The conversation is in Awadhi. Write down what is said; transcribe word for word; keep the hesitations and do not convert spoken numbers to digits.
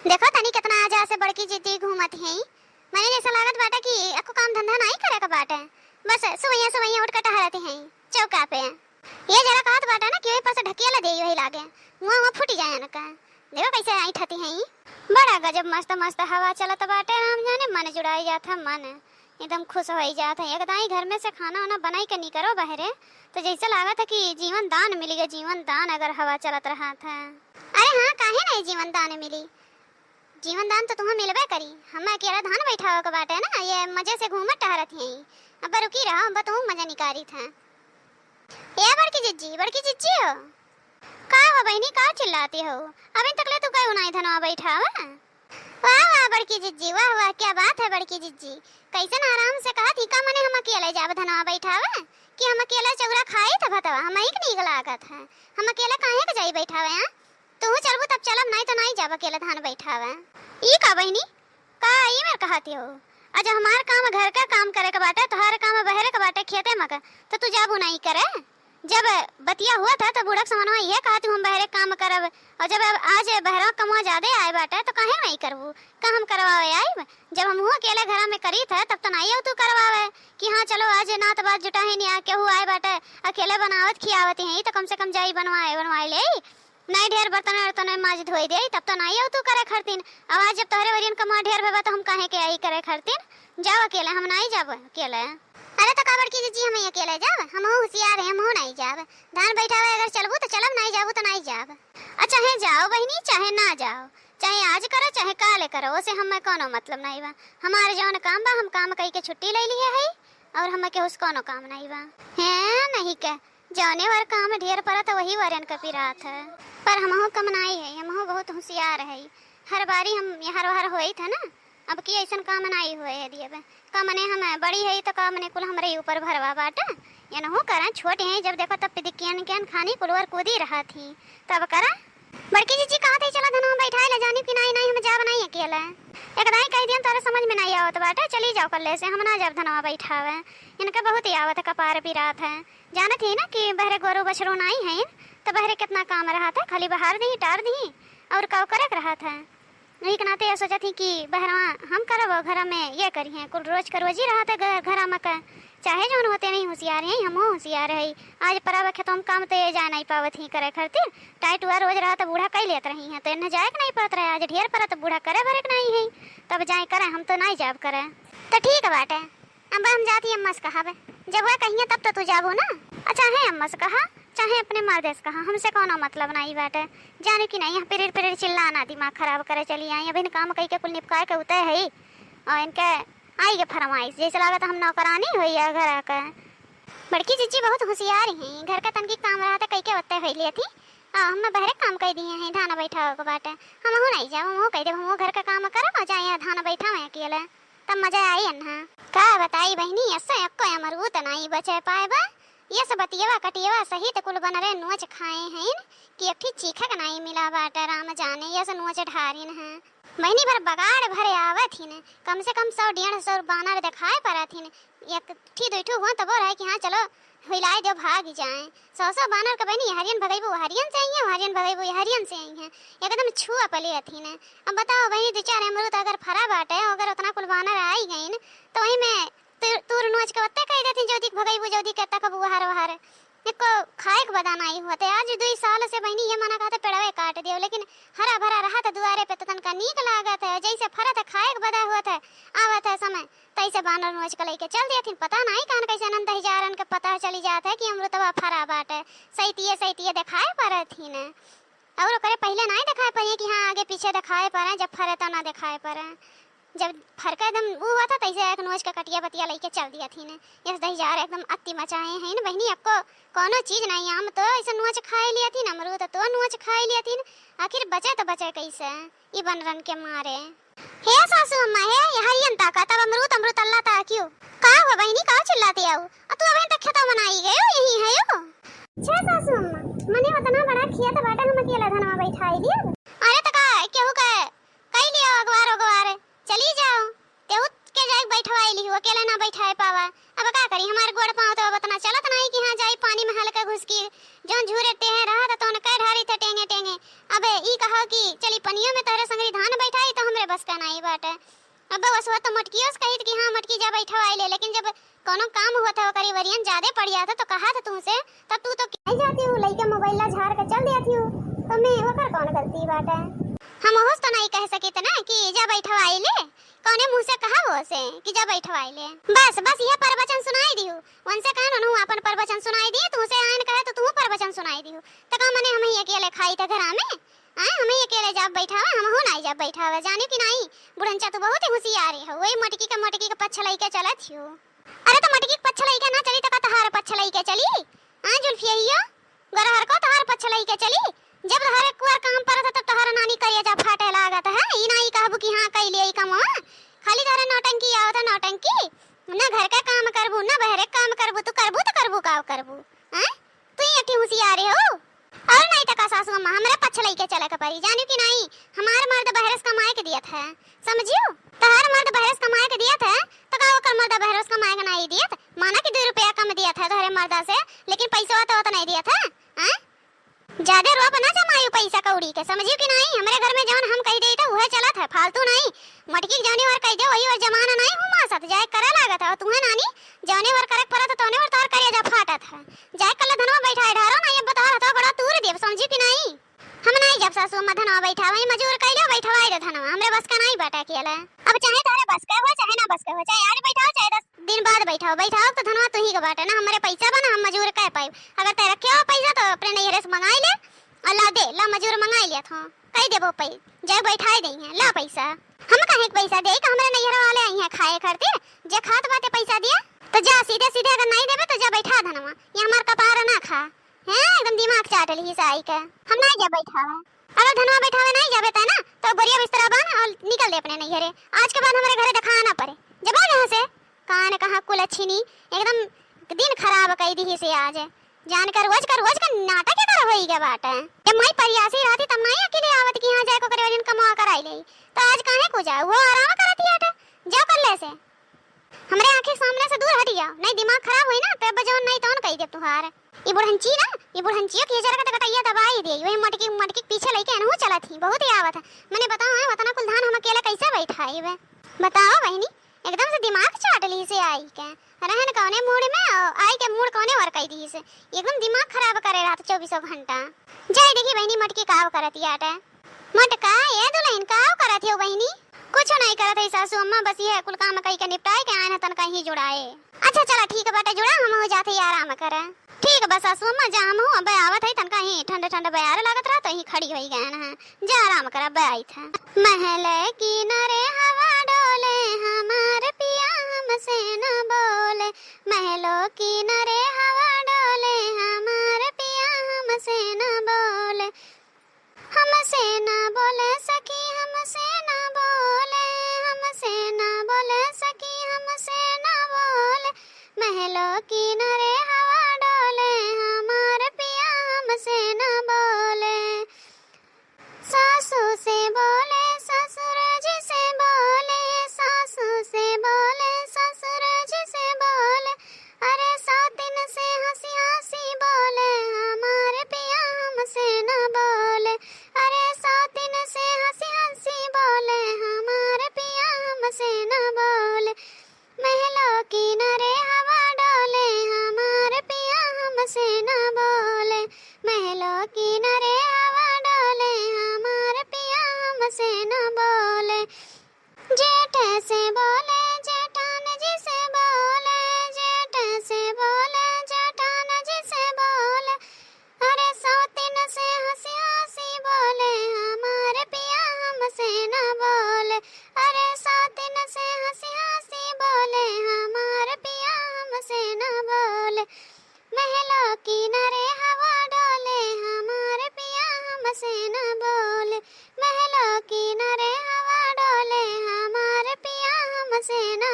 देखो तनी केतना आजा से बड़की जिज्जी घूमत हैं। मने जैसे लागत बाटे कि एको काम धंधा नाहीं करे के बाटे, बस सुबहिया सुबहिया उठ के टहरत हैं चौका पे। ये जरा कहत बाटे ना कि वही पर से ढकिया ले देई वही लागे, मुँह मुँह फूटी जाए इनका। देखो कैसे ऐंठती हैं। बड़ा गजब मस्त मस्त हवा चलत बाटे, राम जाने मन जुड़ाई जात है मन। एकदम खुश होई जात है। एक दाई घर में से खाना वाना बनाई के निकरो बहरे, तो जैसे लागत है कि जीवन दान मिली गए, जीवन दान अगर हवा चलत रहत है। अरे हाँ, काहे नहीं जीवन दान मिली? जीवन दान तो तुम्हें मिलबे करी। हम अकेला धान बैठावे के बाटे ना, ये मजे से घूमत टहरत हैं। अब रुकी रहो, अब तुम मजा निकाली था। ए बड़की जिज्जी, बड़की जिज्जी हो। का हो बहिनी, का चिल्लाती हो? अभी तक ले तू कहीं उनाई धनवा बैठावा। वाह, वाह, बड़की जिज्जी, वाह, वाह, क्या बात है बड़की जिज्जी। कैसन आराम से कहत ही का मने हम अकेले जाब धनवा बैठावे? कि हम अकेले चौरा खाई त भतवा, हम एक नीक लागत है। हम अकेले काहे के जाई बैठावे, हाँ? तू चलबू तब चलब, नाई तो नाई जाब अकेले धान बैठावे। ई का बहिनी, का ई मेर कहती हो? अज हमार काम घर का काम करे के बाटे, तोहार काम बहरे के बाटे खेते में के, तो तू जाबू नाई करे? जब बतिया हुआ था तो बूढ़ा के समनवा इहे कहत हूँ, "हम बहरे काम करब।" और जब अब आज बहरवा कमवा ज्यादे आए बाटे तो काहे नहीं करबू? का हम करवावे आइब? जब हमहू अकेले घरा में करी था तब तो नहीं आऊ तू करवावे कि हाँ चलो आज नात बात जुटा है नहीं, केहू आए बाटे, अकेले बनावत खियावत हैं तो कम से कम जाई बनवाए बनवाए ले, नहीं ढेर बर्तन वर्तन माज धोई दे, तब तो नहीं आऊ तू करे खरतीन। अब आज जब तोहरे वरियन कमवा ढेर भवा तो हम काहे के आई करे खरतीन? जाओ अकेले, हम नहीं जाब अकेले। अरे तो का बड़की जिज्जी, हम अकेले जाब? हमहू होशियार हैं, हमहू नहीं जाब। धान बैठावे अगर चलबू तो चलब, नहीं जाबू तो नहीं जाब। अच्छा है, जाओ बहिनी, चाहे ना जाओ, चाहे आज करो चाहे काले करो, ओसे हमें कोनो मतलब नहीं बा। हमार जौन काम बा हम काम कई के छुट्टी ले लिए है, और हमें केहू से कोनो काम नहीं बा। हैं नहीं के, जौने वर काम ढेर परत वही वरन के पिरात है। पर हमहू कम नाई है, हमहू बहुत होशियार है। हर बारी हम यहाँ हर होई था ना, अब की ऐसन काम नाई हुए है दिए बे। का मने हम बड़ी है तो का मने कुल हमरे ऊपर भरवा बाटे। ये नहू करें, छोट हैं, जब देखो तब पिदिकियन के अनखानी कुलवर कूदी रहा थी। तब करा बड़की जिज्जी कहत है चला धनवा बैठाए ले जानी कि नाई नाई हम जाब नाई अकेले। एक दाई कह दियन तोरे समझ में नाई आवत बाटे, चली जाओ कल्ले से, हम ना जाब धनवा बैठावे। इनका बहुत ही आवत है, कपार पिरात है। जानत ही ना कि बहरे गोरू बछरू नाई हैं तो बहरे कितना काम रहत है, खाली बहार दी टार दी और का करे के रहत है। एक नाते ये सोचत ही कि बहरवा हम करब और घर में ये करी हैं, कुल रोज का रोज ही रहत है घ-, घर में का। चाहे जौन होते नहीं होशियार हैं, हम होशियार है। आज परावा खेतों में काम तो ये जा नहीं पावत ही करे खरतीर, टाइट हुआ रोज रहत बूढ़ा कई लेत रही हैं, तो इन्हें जाए के नहीं पड़त रहे। आज ढेर परत बूढ़ा करे भरे के नहीं है, तब जाए करे, हम तो नहीं जाब करे। तो ठीक बाटे, अब हम जाती अम्मा से कहाबे, जब वह कहिए तब तो तू जाबू ना। अच्छा है अम्मा से कहा, चाहे अपने मर्दे से कहा, हमसे कोनो मतलब नहीं बाटे। जाने की नहीं, यहाँ पिरिर पिरिर चिल्लाना, दिमाग खराब करे चली आई। अभी काम कई के कुल निपकाए के उतरे है, और इनके आई के फरमाइश, जैसे लागत हम नौकरानी होई है घर आके। बड़की जिज्जी बहुत होशियार हैं, घर का तनकी काम रहा था कई के उत्ते होई लिया थी। आ, हम बहरे काम कई दिए हैं, धान बैठावे के बाटे, हम हो नहीं जाओ, हम हो कह दे, हम वो घर का काम करब और जाए धान बैठावे अकेले। तब मजा आई अन्हा। का बताई बहिनी, ऐसे एको अमरूद नाई बचे पाए बा। यस बतियवा कटियवा सहित कुल बनरे नोच खाए हैं कि एक ठी चीखक नाई मिला बाटे, राम जाने यस नोच ढारिन है। बहिनी भर बगाड़ भरे आवत हिन, कम से कम सौ डेढ़ सौ बानर देखाए परत हिन। एक ठी दुई ठू हुआ तबो रहे कि हाँ चलो हिलाए दो भाग जाए। सौ सौ बानर के बहिनी हरियन भगैबू हरियन से आई है, हरियन भगैबू हरियन से आई है, एकदम छुआ पले अथी ने। अब बताओ बहिनी, दो चार अमरूद अगर फरा बाटे, अगर उतना कुल बानर आई गईन, तो वही में तूर, तूर नोच के ओत्ते कह देथिन, जल्दी भगैबू, जल्दी के तकबू हर हर। एको खाए के बदा नाई होते। आज दुई साल से बहिनी ये मना कहते पेड़वे काट दियो, लेकिन हरा भरा रहा तो दुआरे पे तो तनका नीक लागत है, जैसे फरत है खाए के बदा होत है, आवत है समय। तैसे बानर नोच के लेके चल देथिन। पता नाई कान कैसे अनंत दहिजारन के पता चली जात है कि अमरुतवा फरा बाटे। सैतिये सैतिये देखाए परथिन। और ओकरे पहिले नाई देखाए पड़े कि हाँ, आगे पीछे देखाए पड़े, जब फरे तो ना देखाए पड़े। जब फरका एकदम ऊ हुआ था, तैसे एक नोच के कटिया बतिया लेके चल दिया थी ने। यस दहिजार एकदम अति मचाए हैं न बहिनी, अक्को कोनो चीज नहीं, आम तो ऐसे नोच खाए लिया थी, अमरूद तो नोच खाए लिया थी न। आखिर बचे तो बचे कैसे? ई बनरन के मारे। हे सासू अम्मा, हे, ये हरियन ताका, तब अमरूद, अमरूद अल्लाह ता क्यों? का हुआ बहिनी, का चिल्लाती आओ? आ तू अबे तक खेतवा में ना आई गयो, यही है यो? छे सासू अम्मा, मने उतना बड़ा खेत बाटे, हम अकेला धनवा बैठाई दियो। अरे त का, केहू के कई लियो अगवार, अगवार, चली जाओ। तेहू के जाए बैठवाई लियो, अकेले ना बैठाए पावा। अब का करी, हमार गोड़ पाँव तो अब उतना चलत नहीं कि हाँ जाई पानी में हल्का घुसकी, जौन झूरे टेहे रहा था तो उनके ढारी थे टेंगे टेंगे। अब ई कहो कि चली पनियों में तोहरे संगरी धान बैठाई, का नाई बाटे। अब बस हो तो मोटकियो से कहित कि हाँ मोटकी जा बैठवाई ले, लेकिन जब कौनो काम होत है ओकरी वरियन ज्यादा पड़ जात है तो कहा था तुमसे, तब तू तो नहीं जाती हूँ, लइका मोबाइल ला झाड़ के चल देती हूँ, तो मैं ओकर कौन गलती बाटे? हम ओस तो नहीं कह सकित ना कि जा बैठवाई ले, कौने मुँह से कहा वो से कि जा बैठवाई ले? बस बस यह प्रवचन सुनाई दिहू, उनसे कहन उन्हू अपन प्रवचन सुनाई दिए, तुमसे आयन कहे तो तू प्रवचन सुनाई दिहू, तो का मने हम ही अकेले खाई थे घरा में? आए हम ही अकेले जाब बैठावे, हम हो नहीं जाब बैठावे, जाने कि नहीं? बुढ़नचा तू बहुत ही होशियार हो, वही मोटकी के मोटकी के पच्छ लइके चलत हियो। अरे तो मोटकी के पच्छ लइके ना चली तो का तहार पच्छ लइके चली? हाँ जुल्फिया हियो, गरहर को तहार पच्छ लइके चली। जब तोहरे कुआर काम परत है तब तोहरा नानी करेजा फाटे लागत है। ई ना ई कहबू कि हाँ कई ले ई कमवा, खाली तोहरे नौटंकी आवत है नौटंकी। ना घर का काम करबू ना बहरे काम करबू, तू करबू तो करबू का करबू? हाँ तू ही अठी होशियारे हो। और नहीं तो का सासू अम्मा, हमरा पच्छ लइके चले के पड़ी, जानियो कि नहीं? हमार मर्द बहरे से कमाए के दियत है, समझियो? तोहार मर्द बहरे से कमाए के दियत है, तो का ओकर मर्द बहरे से कमाए के नहीं दियत? माना कि दो रुपया कम दियत है तोहरे मर्दा से, लेकिन पैसवा तो ओतना ही दियत है, हैं? ज्यादा रोब ना जमायू पैसा कौड़ी के, समझियो कि नहीं? हमरे घर में जौन हम कह देई तो उहे चलत है, फालतू नहीं। मटकी के जौनी ओर कह दे वही ओर जमाना नहीं हूँ मासत जाए करे लागत है। और तुम्हें नानी जौने ओर करे के परत है तौने ओर तोहर करेजा फाटत है। जाए कल धनवा बैठाए ढारो ना, ये बता रहा तो बड़ा तूर देब, समझियो कि नहीं? हम नहीं जब सासू अम्मा धनवा बैठावे, मजूर कैले बैठवाई दे धनवा, हमरे बस का नहीं बाटे अकेले। अब चाहे तोहरे बस का हो, चाहे ना बस का हो, चाहे आज बैठाओ, चाहे दस दिन बाद बैठाओ, बैठाओ तो धनवा तुही के बाटे ना, हमरे पैसा बा ना, हम मजूर कह पाई। अगर तय रखे हो पैसा तो अपने नैहरे से मंगाई ले, और ला दे, ला मजूर मंगाई लिया था, कह देबो पै, जाए बैठाई दे हैं, ला पैसा। हम काहे के पैसा दे, कि हमरे नैहर वाले आई हैं खाए खातिर, जे खात बाटे पैसा दिया, तो जा सीधे सीधे, अगर नहीं देबे तो जा बैठा धनवा, ये हमार कपार ना खा। हैं, एकदम दिमाग चाट ली से आई के। हम नहीं जा बैठावे। अगर धनवा बैठावे नहीं जाबे तै ना, तो बोरिया बिस्तरा बांध और निकल दे अपने नैहरे। आज के बाद हमरे घरे दिखाना पड़े। जब आ यहाँ से, कान कहाँ कुलच्छिनी, एकदम दिन खराब कई दी से आज। जान कर रोज का रोज का नाटक के कर होई गया बाटे। जब माई परियासी रहती तब नहीं अकेले आवत कि यहाँ जाए को करे वजन कमा कर आई ले। तो आज काहे को जाए, वो आराम करती आटे। जाओ कर ले से। हमरे आँखी के सामने से दूर हट जाओ, नहीं दिमाग खराब होई ना, तब जौन नहीं तौन कही देब तुहार। ई बुढ़ंची ना, ई बुढ़ंचियो के जरा के गटैया दबाई दे, वही मटकी, मटकी के पीछे लइके एनहु चलत ही, बहुत ही आवत है। मने बताओ, हैं, वतना कुल धान हम अकेले कैसे बैठाई बे? बताओ बहिनी, एकदम से दिमाग चाट ली से आई के। रहन कौने मूड में, और आई के मूड कौने वर कई दी से। एकदम दिमाग खराब करे रहत चौबीसों घंटा। जाए देखी बहिनी, मटकी काव करत आटे। मटका, ए दुल्हन, का करत हो बहिनी? कुछ नहीं करत है सासू अम्मा, बस यह कुल काम कई के निपटाए के आए हैं, तनका ही जुड़ाए। अच्छा चला ठीक बाटे, जुड़ा, हम हो जाते ही आराम करे। ठीक बा सासू अम्मा, जा हम हो, अबे आवत है, तनका ही ठंड ठंड बयार लागत रहा, तो ही खड़ी होई गए हैं, जा आराम कर, अबे आई थे। महल किनारे हवा डोले, हमार पिया हमसे न बोले, महलों किनारे हवा डोले, हमार पिया हमसे न बोले। हमसे ना बोले सखी, हमसे ना बोले, हमसे ना बोले सखी, हमसे ना बोले। महलों किनारे हवा डोले, हमार पिया हमसे ना बोले। सासू से बोले, ससुर जी से बोले, सासू से बोले, ससुर जी से बोले। अरे सौतिन से हँसी हँसी बोले, हमार पिया हमसे न बोले। अरे सौतिन से हँसी हँसी बोले, हमार पिया हमसे न बोले। महलों किनारे हवा डोले, हमार पिया हमसे न बोले। महलों किनारे हवा डोले, हमार पिया हमसे न बोले। जेठ से बोले, जेठान जी से बोले, जेठ से बोले, जेठान जी से बोले। अरे सौतिन से हँसी हँसी बोले, हमार पिया हमसे न बोले। अरे सौतिन से हँसी हँसी बोले, हमार पिया हमसे न बोले। महलों किनारे हवा डोले, हमार पिया हमसे न बोले। महलों किनारे हवा डोले, हमार पिया हमसे न